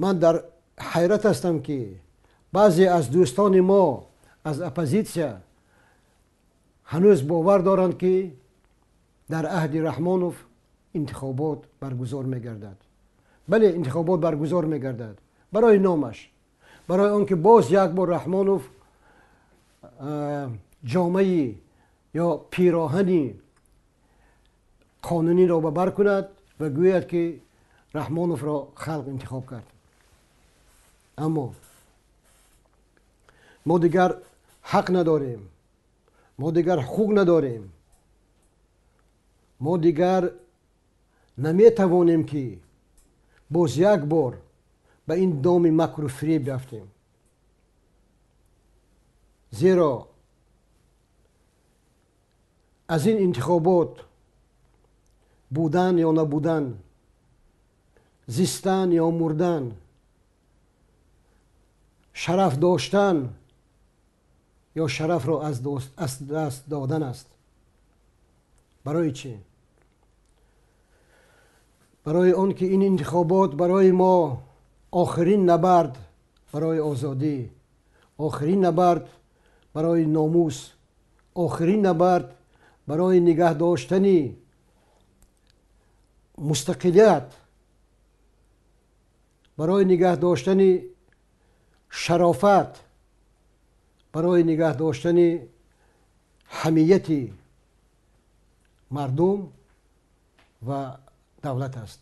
Ман дар ҳайрат ҳастам, ки баъзе аз дӯстони мо аз оппозитсия ҳанӯз бовар доранд, ки дар аҳди Раҳмонов интихобот баргузор мегардад. Бале, интихобот баргузор мегардад барои номаш, барои он ки боз як бор Раҳмонов ҷомаи ё пироҳани қонуниро ба бар кунад ва гӯяд, ки Раҳмоновро халқ интихоб кард. Аммо мо дигар ҳақ надорем, мо дигар ҳуқуқ надорем, мо дигар наметавонем, ки боз як бор ба ин доми макру фиреб биафтем, зеро аз ин интихобот будан ё набудан, зистан ё мурдан, шараф доштан ё шарафро аз даст додан аст. Барои чӣ? Барои он ки ин интихобот барои мо охирин набард барои озодӣ, охирин набард барои номус, охирин набард барои нигаҳ доштани мустақилият, барои нигаҳ доштани шарофат, барои нигаҳ доштани ҳамияти мардум ва давлат аст.